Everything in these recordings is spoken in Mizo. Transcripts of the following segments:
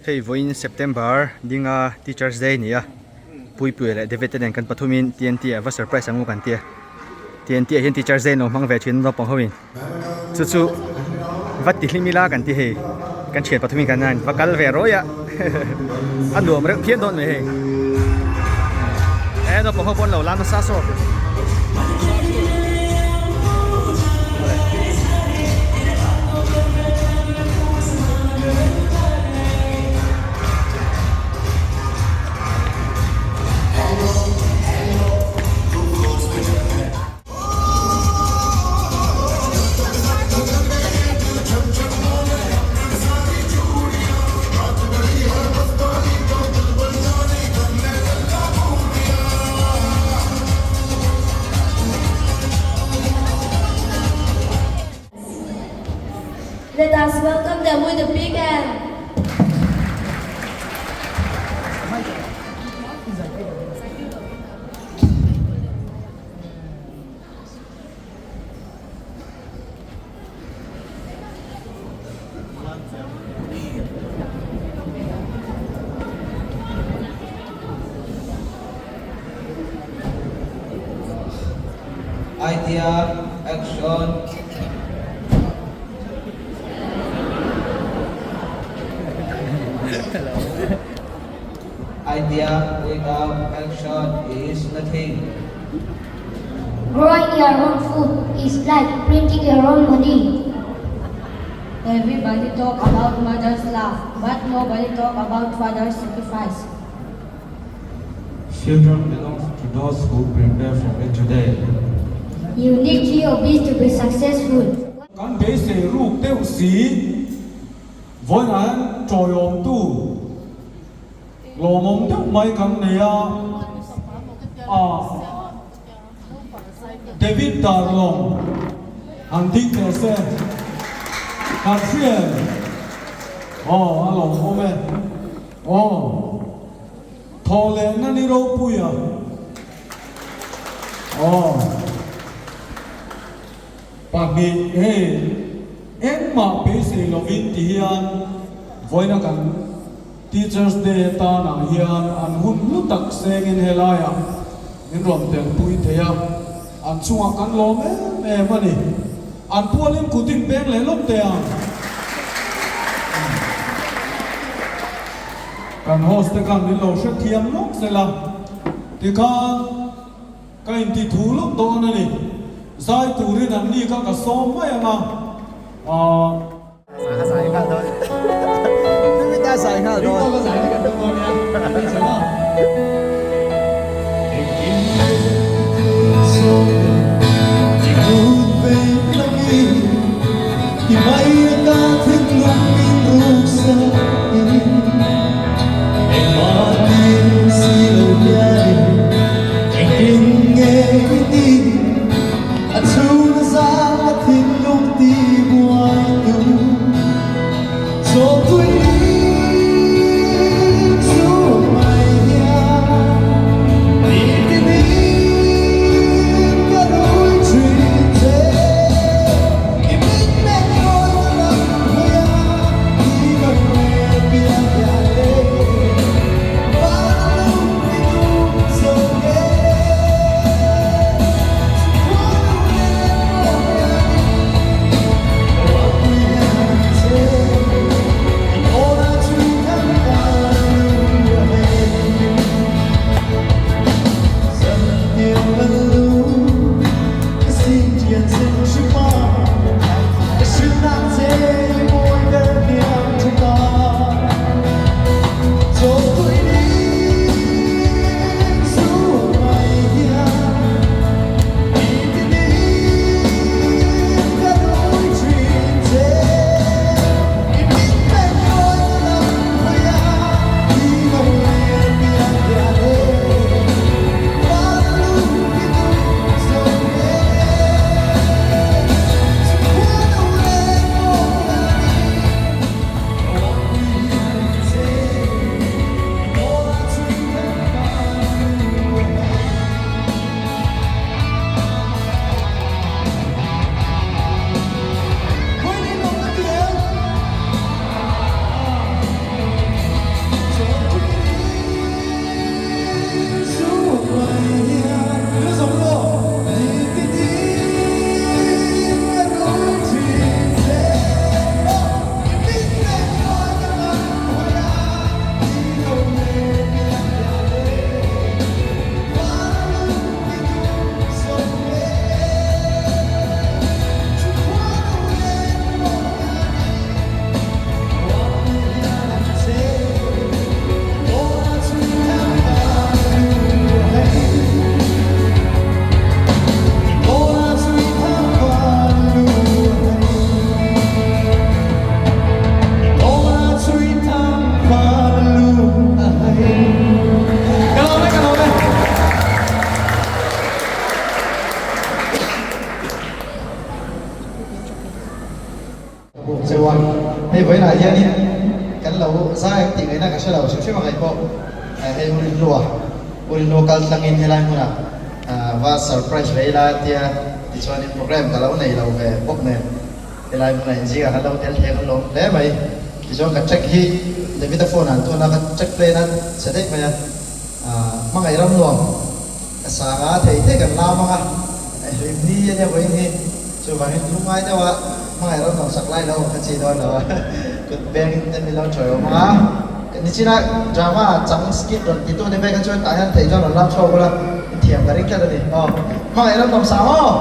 Hei vawiin September dinga Teachers Day a ni a, Puipuia leh David te nen kan pathumin TNT ah va surprise ang u kan ti a, TNT ah hian Teachers Day an lo hmang ve thin naupang ho in chu chu va ti hlim ila kan ti hei kan thian pathumin kan han va kal ve rawi a a nuam reuh phian dawn mai hei e naupang ho pawh an lo la nasa saw. Let us welcome them with a big hand. Idea, action. Idea without action is nothing. Growing your own food is like printing your own money. Everybody talk about mother's love, but nobody talk about father's sacrifice. Future belongs to those who prepare for it today. You need three hobbies to be successful. Kan beisei ruk deuh si, vawiinah hian tawiawmtu lawmawm deuh mai kan nei a, ah David Darlong han ding teh se, kan hria em? Aw a lawmawm e, aw. Thaw leh na ni ropui a. Aw. Pahnih hei engmah beisei lovin ti hian vawiina kan Teachers Day atanah hian an hun hlu tak sengin helaiah min rawn telpui thei a, an chungah kan lawm em em a ni. An pualin kut in peng leh lawk teh ang. Kan host te khan min lo hrethiam lawk sel a, tikhan ka inti thu lawk dawn a ni. Zai turin an ni kha ka sawm mai ang a, aah. A zai nghal dawn. David a zai nghal dawn. Ringtawk a zai kan tum dawn nia. Vawiinah hianin kan lo zai ang tih ngaihna ka hre lo hrim hrim a ngaih pawh hei u Rinhlua, u Rinhlua kal tlangin helai hmunah va surprise ve ila tia tichuanin program ka lo nei lo ve bawk nen helai hmunah inzingah kan lo tel thei a kan lawm hle mai. Tichuan ka track hi David-a phone ah an thawn a, ka track play na chhe daih mai a, hmangaih ram nuam ka sang a, thei thei kan lam ang a, hlim ni a nia vawiin hi. Chuvangin lungngai deuh a hmangaih ram nuam sak lai lo ka chi dawn lo a, kut bengin te min lo chawi awm ang a. Nichina drama chang skit rawn ti tu ni vek a chuan tah hian thei chuan rawn lam chhuak ula i thiam ka ring tlat a ni. Aw hmangaih ram nuam sang aw!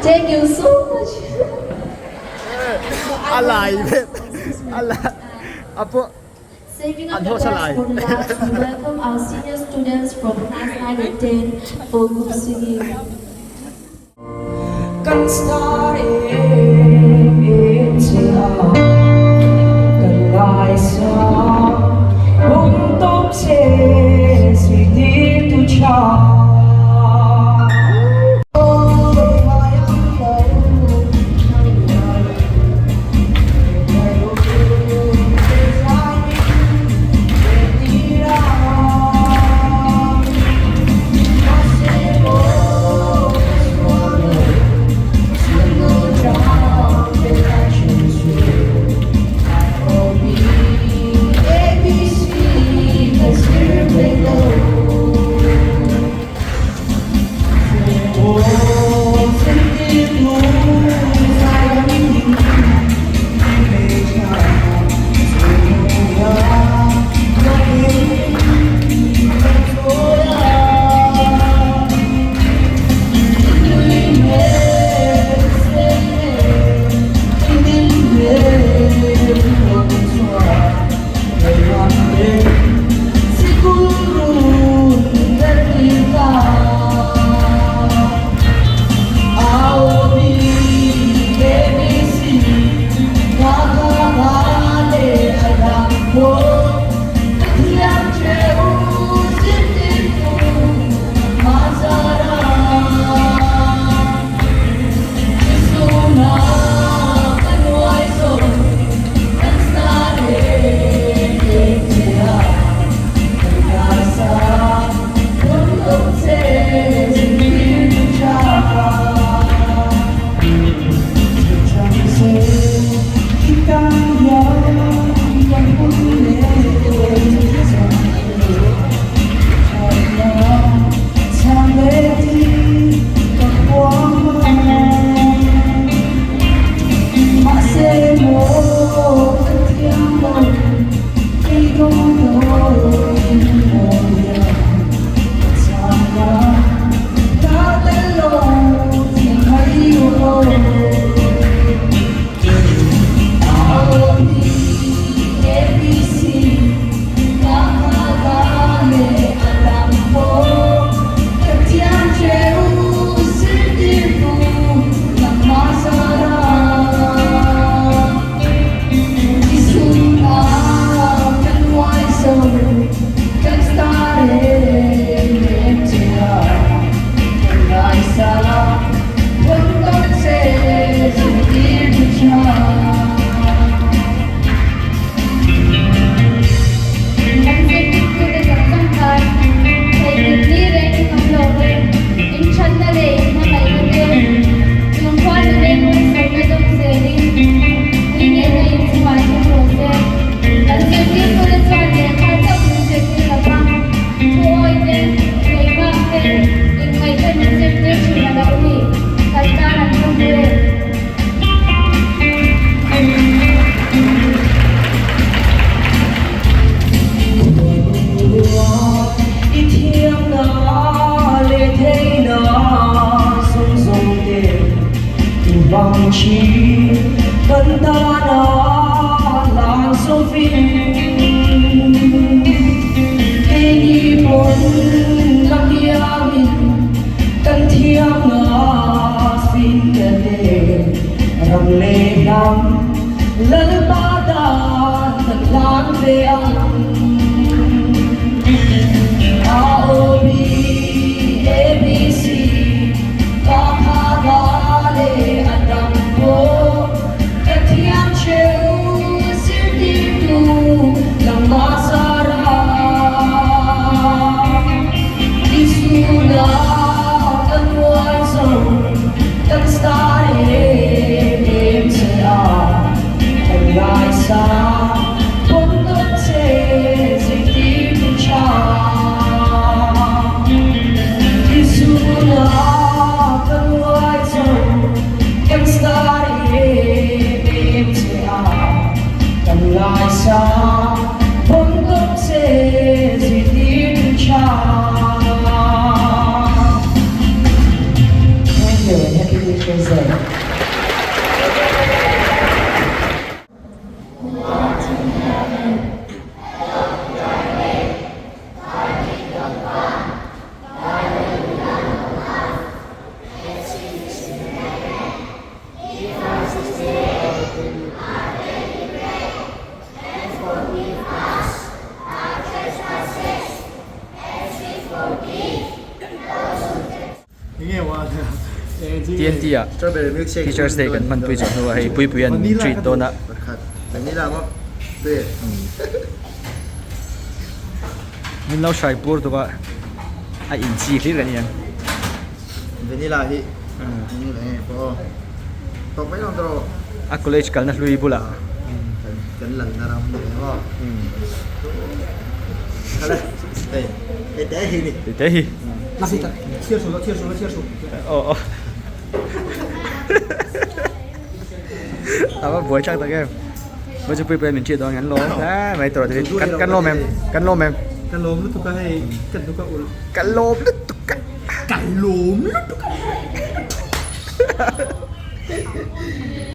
Thank you so much. A lai ve a lai a pawh Saving up an the haw sa best lai. for last, we welcome our senior students from class 9 and 10 for group singing. Kan star em em che a. Thank you and happy Teacher's Day. TNT ah Teachers Day kan hmanpui zawh hnuah hei Puipuia'n min treat dawn a. Min lo hrai pur tuk a, a inchi hlir kan hian. Vanilla hi tawk mai lo tawh. A college kalna hlui bulah. Kan lalna ram ni maw. Khala hei hei te hi ni. Hei te hi. Nasi tak thiar su thiar su thiar su. Aw aw. A va buai thlak tak em. Va chu pui pui min ṭih dawn kan lawm hle mai tawh David. Kan kan lawm em? Kan lawm em? Kan lawm lutuk a hei kan hnuk a ulh. Kan lawm lutuk a. Kan lawm lutuk a.